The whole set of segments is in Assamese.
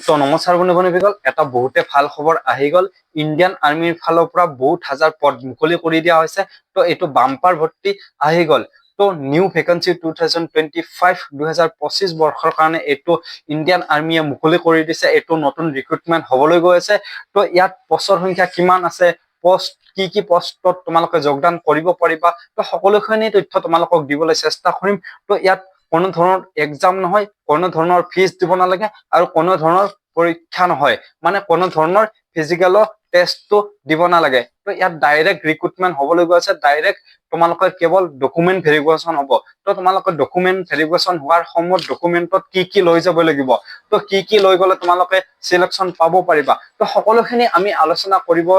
তো নমস্কাৰ বন্ধু বান্ধৱীসকল, এটা বহুতে ভাল খবৰ আহি গ'ল। ইণ্ডিয়ান আৰ্মীৰ ফালৰ পৰা বহুত হাজাৰ পদ মুকলি কৰি দিয়া হৈছে। তো এইটো বাম্পাৰ ভৰ্তি আহি গ'ল। তো নিউ ভেকেঞ্চি 2025, 2025 বৰ্ষৰ কাৰণে এইটো ইণ্ডিয়ান আৰ্মীয়ে মুকলি কৰি দিছে। এইটো নতুন ৰিক্ৰুটমেণ্ট হ'বলৈ গৈ আছে। তো ইয়াত পষ্টৰ সংখ্যা কিমান আছে, পষ্ট কি কি পষ্টত তোমালোকে যোগদান কৰিব পাৰিবা, তো সকলোখিনি তথ্য তোমালোকক দিবলৈ চেষ্টা কৰিম। তো ইয়াত কোনো ধৰণৰ এক্সাম নহয়, কোনো ধৰণৰ ফিজ দিব নালাগে আৰু কোনো ধৰণৰ পৰীক্ষা নহয়, মানে কোনো ধৰণৰ ফিজিকেলৰ টেষ্টটো দিব নালাগে। তো ইয়াত ডাইৰেক্ট ৰিক্ৰুটমেণ্ট হ'বলৈ গৈ আছে। ডাইৰেক্ট তোমালোকৰ কেৱল ডকুমেণ্ট ভেৰিফিকেশ্যন হ'ব। তো তোমালোকৰ ডকুমেণ্ট ভেৰিফিকেশ্যন হোৱাৰ সময়ত ডকুমেণ্টত কি কি লৈ যাব লাগিব, তো কি কি লৈ গ'লে তোমালোকে চিলেকশ্যন পাব পাৰিবা, তো সকলোখিনি আমি আলোচনা কৰিব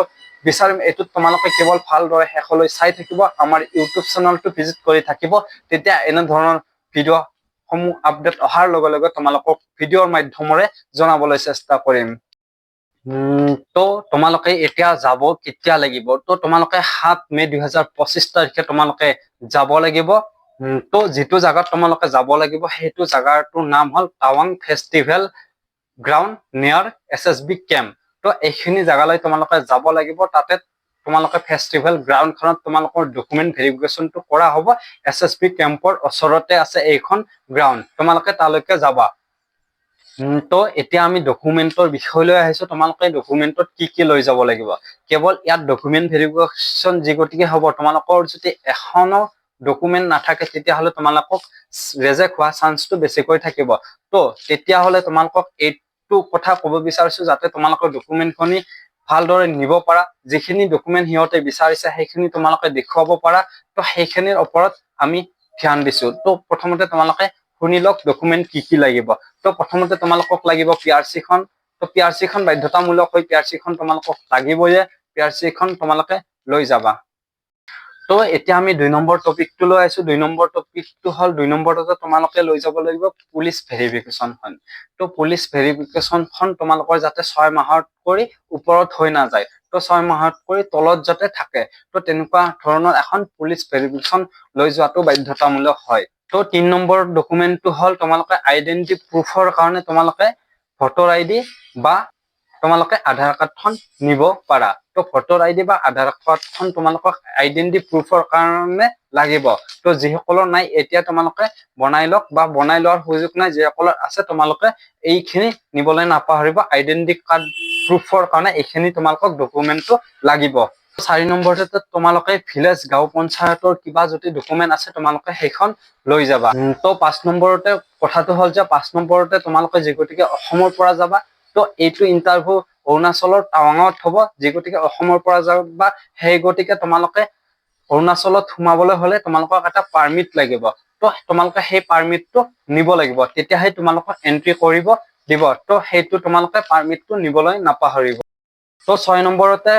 বিচাৰিম। এইটোত তোমালোকে কেৱল ভালদৰে শেষলৈ চাই থাকিব, আমাৰ ইউটিউব চেনেলটো ভিজিট কৰি থাকিব। তেতিয়া এনেধৰণৰ ভিডিঅ' সমূহ আপডেট অহাৰ লগে লগে তোমালোকক ভিডিঅ'ৰ মাধ্যমেৰে জনাবলৈ চেষ্টা কৰিম। তো তোমালোকে এতিয়া যাব কেতিয়া লাগিব? তো তোমালোকে 7 মে' 2025 তাৰিখে তোমালোকে যাব লাগিব। তো যিটো জাগাত তোমালোকে যাব লাগিব, সেইটো জাগাটোৰ নাম হ'ল টাৱাং ফেষ্টিভেল গ্ৰাউণ্ড, নিয়াৰ এছএছবি কেম্প। তো এইখিনি জাগালৈ তোমালোকে যাব লাগিব। তাতে তোমালোকে ফেষ্টিভেল গ্ৰাউণ্ডখনত তোমালোকৰ ডকুমেণ্ট ভেৰিফিকেশ্যনটো কৰা হ'ব। এছএছবি কেম্পৰ ওচৰতে আছে এইখন গ্ৰাউণ্ড, তোমালোকে তালৈকে যাবা। তো এতিয়া আমি ডকুমেণ্টৰ বিষয়লৈ আহিছো। তোমালোকে ডকুমেণ্টত কি কি লৈ যাব লাগিব? কেৱল ইয়াত ডকুমেণ্ট ভেৰিফিকেশ্যন যি গতিকে হ'ব, তোমালোকৰ যদি এখনো ডকুমেণ্ট নাথাকে, তেতিয়াহ'লে তোমালোকক ৰেজেক্ট হোৱা চান্সটো বেছিকৈ থাকিব। তো তেতিয়াহ'লে তোমালোকক এইটো কথা ক'ব বিচাৰিছো যাতে তোমালোকৰ ডকুমেণ্টখিনি ভালদৰে নিব পাৰা, যিখিনি ডকুমেণ্ট সিহঁতে বিচাৰিছে সেইখিনি তোমালোকে দেখুৱাব পাৰা। তো সেইখিনিৰ ওপৰত আমি ধ্যান দিছো। তো প্ৰথমতে তোমালোকে শুনি লওক ডকুমেণ্ট কি কি লাগিব। তো প্ৰথমতে তোমালোকক লাগিব পিআৰচিখন। তো পিআৰচিখন বাধ্যতামূলক হৈ, পিআৰচিখন তোমালোকক লাগিবয়ে। পিআৰচিখন তোমালোকে লৈ যাবা। তো এতিয়া আমি 2 নম্বৰ টপিকটো লৈ আহিছো। 2 নম্বৰ টপিকটো হ'ল, 2 নম্বৰতে তোমালোকে লৈ যাব লাগিব পুলিচ ভেৰিফিকেশ্যনখন। তো পুলিচ ভেৰিফিকেশ্যনখন তোমালোকৰ যাতে 6 মাহত কৰি ওপৰত হৈ নাযায়, তো 6 মাহত কৰি তলত যাতে থাকে, তো তেনেকুৱা ধৰণৰ এখন পুলিচ ভেৰিফিকেশ্যন লৈ যোৱাটো বাধ্যতামূলক হয়। তো 3 নম্বৰ ডকুমেণ্টটো হ'ল তোমালোকে আইডেণ্টিটি প্ৰুফৰ কাৰণে তোমালোকে ভোটৰ আইডি বা তোমালোকে আধাৰ কাৰ্ডখন নিব পাৰা। তো ভোটৰ আইডি বা আধাৰ কাৰ্ডখন তোমালোকক আইডেণ্টিটি প্ৰুফৰ কাৰণে লাগিব। তো যিসকলৰ নাই, এতিয়া তোমালোকে বনাই লওক বা বনাই লোৱাৰ সুযোগ নাই যিসকলৰ আছে, তোমালোকে এইখিনি নিবলৈ নাপাহৰিব। আইডেণ্টিটি কাৰ্ড প্ৰুফৰ কাৰণে এইখিনি তোমালোকক ডকুমেণ্টটো লাগিব। 4 নম্বৰতে তোমালোকে ভিলেজ, গাঁও পঞ্চায়তৰ কিবা যদি ডকুমেণ্ট আছে, তোমালোকে সেইখন লৈ যাবা। তো 5 নম্বৰতে কথাটো হ'ল যে 5 নম্বৰতে তোমালোকে যি গতিকে অসমৰ পৰা যাবা, তো এইটো ইণ্টাৰভিউ অৰুণাচলৰ টাৱাঙত হ'ব। যি গতিকে অসমৰ পৰা যাবা, সেই গতিকে তোমালোকে অৰুণাচলত সোমাবলৈ হলে তোমালোকক এটা পাৰ্মিট লাগিব। তো তোমালোকে সেই পাৰ্মিটটো নিব লাগিব, তেতিয়াহে তোমালোকক এণ্ট্ৰি কৰিব দিব। তো সেইটো তোমালোকে পাৰ্মিটটো নিবলৈ নাপাহৰিব। তো 6 নম্বৰতে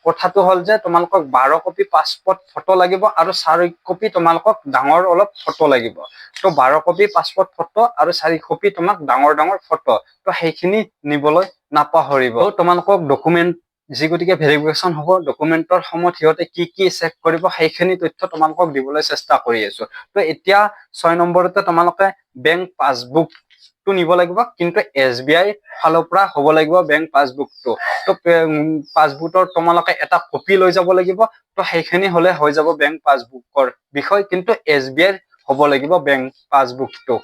কথাটো হ'ল যে তোমালোকক 12 কপি পাছপৰ্ট ফটো লাগিব আৰু 4 কপি তোমালোকক ডাঙৰ অলপ ফটো লাগিব। তো 12 কপি পাছপৰ্ট ফটো আৰু 4 কপি তোমাক ডাঙৰ ডাঙৰ ফটো, তো সেইখিনি নিবলৈ নাপাহৰিব। তো তোমালোকক ডকুমেণ্ট যি গতিকে ভেৰিফিকেশ্যন হ'ব, ডকুমেণ্টৰ সময়ত সিহঁতে কি কি চেক কৰিব, সেইখিনি তথ্য তোমালোকক দিবলৈ চেষ্টা কৰি আছো। তো এতিয়া 6 নম্বৰতে তোমালোকে বেংক পাছবুকটো নিব লাগিব, কিন্তু এছবিআই ফালৰ পৰা হ'ব লাগিব বেংক পাছবুকটো। তো পাছবুকৰ তোমালোকে এটা কপি লৈ যাব লাগিব। তো সেইখিনি হলে হৈ যাব বেংক পাছবুকৰ বিষয়, কিন্তু এছবিআইৰ হ'ব লাগিব বেংক পাছবুকটো।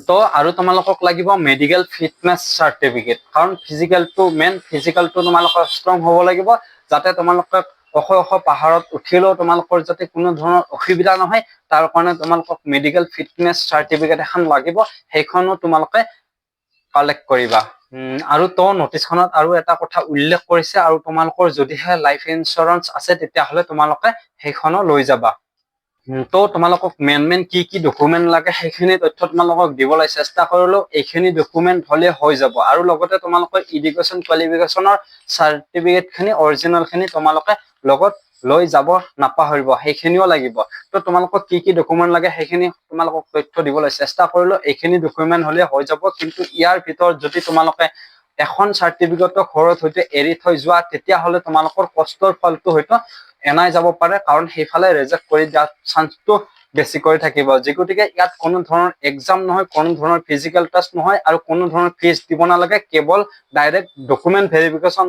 তো আৰু তোমালোকক লাগিব মেডিকেল ফিটনেছ চাৰ্টিফিকেট, কাৰণ ফিজিকেলটো মেইন। ফিজিকেলটো তোমালোকৰ ষ্ট্ৰং হ'ব লাগিব, যাতে তোমালোকে ওখ ওখ পাহাৰত উঠিলেও তোমালোকৰ যাতে কোনো ধৰণৰ অসুবিধা নহয়। তাৰ কাৰণে তোমালোকক মেডিকেল ফিটনেছ চাৰ্টিফিকেট এখন লাগিব, সেইখনো তোমালোকে কালেক্ট কৰিবা। আৰু তো নটিচখনত আৰু এটা কথা উল্লেখ কৰিছে, আৰু তোমালোকৰ যদিহে লাইফ ইঞ্চুৰেঞ্চ আছে, তেতিয়াহ'লে তোমালোকে সেইখনো লৈ যাবা। তো তোমালোকক মেইন মেইন কি কি ডকুমেণ্ট লাগে, সেইখিনি তথ্য তোমালোকক দিবলৈ চেষ্টা কৰিলো। এইখিনি ডকুমেণ্ট হ'লে হৈ যাব। আৰু লগতে তোমালোকৰ এডুকেশ্যন কোৱালিফিকেশ্যনৰ চাৰ্টিফিকেটখিনি, অৰিজিনেলখিনি তোমালোকে লগত লৈ যাব নাপাহৰিব, সেইখিনিও লাগিব। তো তোমালোকক কি কি ডকুমেণ্ট লাগে, সেইখিনি তোমালোকক তথ্য দিবলৈ চেষ্টা কৰিলো। এইখিনি ডকুমেণ্ট হ'লে হৈ যাব। কিন্তু ইয়াৰ ভিতৰত যদি তোমালোকে এখন চাৰ্টিফিকেটক ঘৰত হয়তো এৰি থৈ যোৱা, তেতিয়াহ'লে তোমালোকৰ কষ্টৰ ফলটো হয়তো এনাই যাব পাৰে, কাৰণ সেইফালে ৰেজেক্ট কৰি দিয়াৰ চান্সটো বেছিকৈ থাকিব। যি গতিকে ইয়াত কোনো ধৰণৰ এক্সাম নহয়, কোনো ধৰণৰ ফিজিকেল টেষ্ট নহয় আৰু কোনো ধৰণৰ ফিজ দিব নালাগে। কেৱল ডাইৰেক্ট ডকুমেণ্ট ভেৰিফিকেশ্যন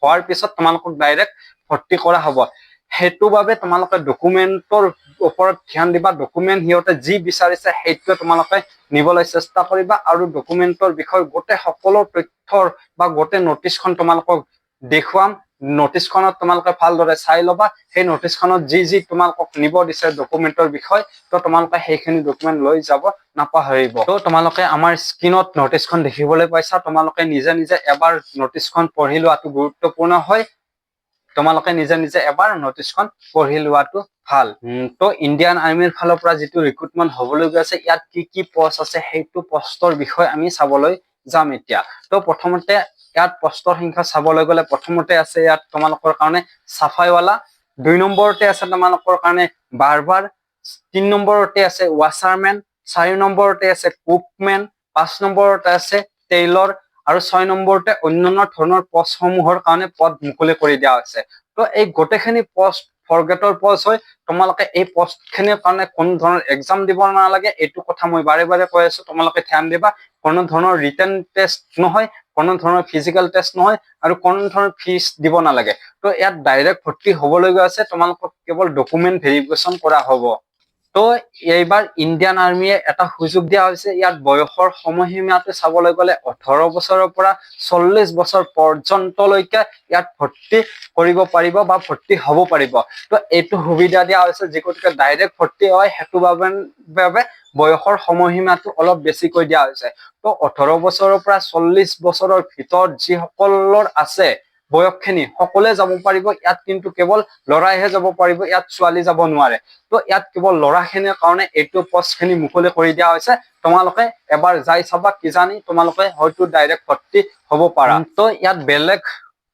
হোৱাৰ পিছত তোমালোকক ডাইৰেক্ট ভৰ্তি কৰা হ'ব। সেইটো বাবে তোমালোকে ডকুমেণ্টৰ ওপৰত ধ্যান দিবা। ডকুমেণ্ট সিহঁতে যি বিচাৰিছে, সেইটোৱে তোমালোকে নিবলৈ চেষ্টা কৰিবা আৰু ডকুমেণ্টৰ বিষয়ে গোটেই সকলো তথ্যৰ বা গোটেই নটিচখন তোমালোকক দেখুৱাম। নটিচখনত তোমালোকে ভালদৰে চাই ল'বা। সেই নটিচখনত যি যি তোমালোকক নিব দিছে ডকুমেণ্টৰ বিষয়, তো তোমালোকে সেইখিনি ডকুমেণ্ট লৈ যাব নাপাহৰিব। তো তোমালোকে আমাৰ স্ক্ৰীণত নটিচখন দেখিবলৈ পাইছা। তোমালোকে নিজে নিজে এবাৰ নটিচখন পঢ়ি লোৱাটো গুৰুত্বপূৰ্ণ হয়। তোমালোকে নিজে নিজে এবাৰ নটিচখন পঢ়ি লোৱাটো ভাল। তো ইণ্ডিয়ান আৰ্মীৰ ফালৰ পৰা যিটো ৰিক্ৰুটমেণ্ট হ'বলৈ গৈ আছে, ইয়াত কি কি পষ্ট আছে, সেইটো পষ্টৰ বিষয়ে আমি চাবলৈ যাম এতিয়া। তো প্ৰথমতে ইয়াত পষ্টৰ সংখ্যা চাবলৈ গ'লে প্ৰথমতে আছে ইয়াত তোমালোকৰ কাৰণে চাফাইৱালা, 2 নম্বৰতে আছে তোমালোকৰ কাৰণে বাৰ্বাৰ, 3 নম্বৰতে আছে ৱাছাৰমেন, 4 নম্বৰতে আছে কুকমেন, 5 নম্বৰতে আছে টেইলৰ আৰু 6 নম্বৰতে অন্যান্য ধৰণৰ পষ্টসমূহৰ কাৰণে পদ মুকলি কৰি দিয়া হৈছে। তো এই গোটেইখিনি পষ্ট ফ'ৰ গ্ৰেডৰ পষ্ট হয়। তোমালোকে এই পষ্টখিনিৰ কাৰণে কোনো ধৰণৰ এক্সাম দিব নালাগে। এইটো কথা মই বাৰে বাৰে কৈ আছো, তোমালোকে ধ্যান দিবা। কোনো ধৰণৰ ৰিটেন টেষ্ট নহয়, কোনো ধৰণৰ ফিজিকেল টেষ্ট নহয় আৰু কোনো ধৰণৰ ফিজ দিব নালাগে। তো ইয়াত ডাইৰেক্ট ভৰ্তি হ'বলৈ গৈ আছে, তোমালোকক কেৱল ডকুমেণ্ট ভেৰিফিকেশ্যন কৰা হ'ব। তো এইবাৰ ইণ্ডিয়ান আৰ্মীয়ে এটা সুযোগ দিয়া হৈছে। ইয়াত বয়সৰ সময়সীমাটো চাবলৈ গ'লে 18 বছৰৰ পৰা 40 বছৰ পৰ্যন্তলৈকে ইয়াত ভৰ্তি কৰিব পাৰিব বা ভৰ্তি হ'ব পাৰিব। তো এইটো সুবিধা দিয়া হৈছে। যি গতিকে ডাইৰেক্ট ভৰ্তি হয়, সেইটো বাবে বয়সৰ সময়সীমাটো অলপ বেছিকৈ দিয়া হৈছে। তো 18 বছৰৰ পৰা 40 বছৰৰ ভিতৰত যিসকলৰ আছে বয়সখিনি, সকলোৱে যাব পাৰিব ইয়াত। কিন্তু কেৱল ল'ৰাইহে যাব পাৰিব ইয়াত, ছোৱালী যাব নোৱাৰে। তো ইয়াত কেৱল ল'ৰাখিনিৰ কাৰণে এইটো পষ্টখিনি মুকলি কৰি দিয়া হৈছে। তোমালোকে এবাৰ যাই চাবা, কিজানি তোমালোকে হয়তো ডাইৰেক্ট ভৰ্তি হ'ব পাৰা। তো ইয়াত বেলেগ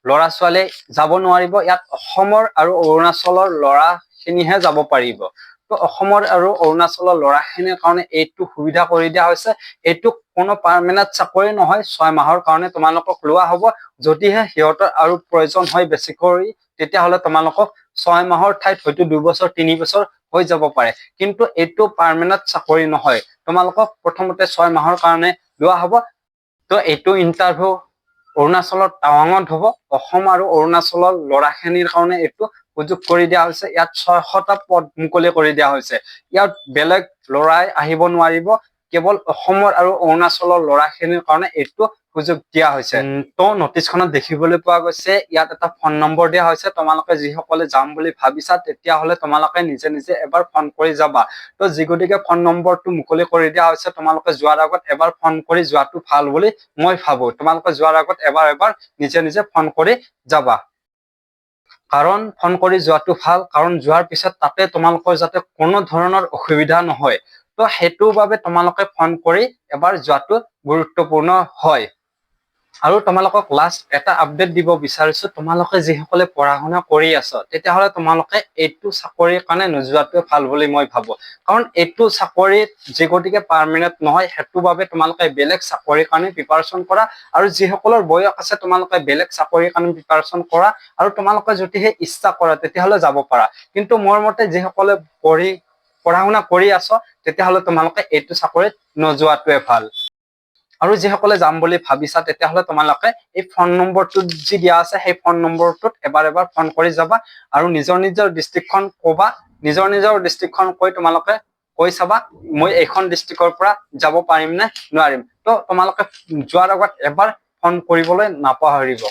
ল'ৰা ছোৱালীয়ে যাব নোৱাৰিব। ইয়াত অসমৰ আৰু অৰুণাচলৰ ল'ৰাখিনিহে যাব পাৰিব। তো অসমৰ আৰু অৰুণাচলৰ ল'ৰাখিনিৰ কাৰণে এইটো সুবিধা কৰি দিয়া হৈছে। এইটো কোনো পাৰ্মানেণ্ট চাকৰি নহয়, 6 মাহৰ কাৰণে তোমালোকক লোৱা হ'ব। যদিহে সিহঁতৰ আৰু প্ৰয়োজন হয় বেছিকৈ, তেতিয়াহ'লে তোমালোকক 6 মাহৰ ঠাইত হয়তো 2 বছৰ, 3 বছৰ হৈ যাব পাৰে। কিন্তু এইটো পাৰ্মানেণ্ট চাকৰি নহয়। তোমালোকক প্ৰথমতে 6 মাহৰ কাৰণে লোৱা হ'ব। তো এইটো ইণ্টাৰভিউ অৰুণাচলৰ টাৱাঙত হ'ব। অসম আৰু অৰুণাচলৰ ল'ৰাখিনিৰ কাৰণে এইটো সুযোগ কৰি দিয়া হৈছে। ইয়াত 600টা পদ মুকলি কৰি দিয়া হৈছে। ইয়াত বেলেগ ল'ৰাই আহিব নোৱাৰিব। কেৱল অসমৰ আৰু অৰুণাচলৰ ল'ৰাখিনিৰ কাৰণে এইটো সুযোগ দিয়া হৈছে। তো নটিচখনত দেখিবলৈ পোৱা গৈছে, ইয়াত এটা ফোন নম্বৰ দিয়া হৈছে। তোমালোকে যিসকলে যাম বুলি ভাবিছা, তেতিয়াহ'লে তোমালোকে নিজে নিজে এবাৰ ফোন কৰি যাবা। তো যি গতিকে ফোন নম্বৰটো মুকলি কৰি দিয়া হৈছে, তোমালোকে যোৱাৰ আগত এবাৰ ফোন কৰি যোৱাটো ভাল বুলি মই ভাবো। তোমালোকে যোৱাৰ আগত এবাৰ এবাৰ নিজে নিজে ফোন কৰি যাবা। কাৰণ ফোন কৰি যোৱাটো ভাল, কাৰণ যোৱাৰ পিছত তাতে তোমালোকৰ যাতে কোনো ধৰণৰ অসুবিধা নহয়। তো সেইটো বাবে তোমালোকে ফোন কৰি এবাৰ যোৱাটো গুৰুত্বপূৰ্ণ হয়। আৰু তোমালোকক লাষ্ট এটা আপডেট দিব বিচাৰিছো। তোমালোকে যিসকলে পঢ়া শুনা কৰি আছ, তেতিয়াহ'লে তোমালোকে এইটো চাকৰিৰ কাৰণে নোযোৱাটোৱে ভাল বুলি মই ভাবো। কাৰণ এইটো চাকৰিত যি গতিকে পাৰ্মানেণ্ট নহয়, সেইটো বাবে তোমালোকে বেলেগ চাকৰিৰ কাৰণে প্ৰিপাৰেচন কৰা। আৰু যিসকলৰ বয়স আছে, তোমালোকে বেলেগ চাকৰিৰ কাৰণে প্ৰিপাৰেচন কৰা। আৰু তোমালোকে যদিহে ইচ্ছা কৰা, তেতিয়াহ'লে যাব পাৰা। কিন্তু মোৰ মতে যিসকলে পঢ়া শুনা কৰি আছ, তেতিয়াহ'লে তোমালোকে এইটো চাকৰিত নোযোৱাটোৱে ভাল। আৰু যিসকলে যাম বুলি ভাবিছা, তেতিয়াহ'লে তোমালোকে এই ফোন নম্বৰটোত যি দিয়া আছে, সেই ফোন নম্বৰটোত এবাৰ এবাৰ ফোন কৰি যাবা আৰু নিজৰ নিজৰ ডিষ্ট্ৰিক্টখন ক'বা। নিজৰ নিজৰ ডিষ্ট্ৰিক্টখন কৈ তোমালোকে কৈ চাবা, মই এইখন ডিষ্ট্ৰিক্টৰ পৰা যাব পাৰিম নে নোৱাৰিম। তো তোমালোকে যোৱাৰ আগত এবাৰ ফোন কৰিবলৈ নাপাহৰিব।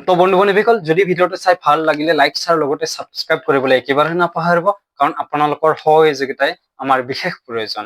তো বন্ধু বান্ধৱীসকল, যদি ভিডিঅ'টো চাই ভাল লাগিলে লাইক, শ্বেয়াৰ লগতে ছাবস্ক্ৰাইব কৰিবলৈ একেবাৰে নাপাহৰিব। কাৰণ আপোনালোকৰ সহযোগিতাই আমাৰ বিশেষ প্ৰয়োজন।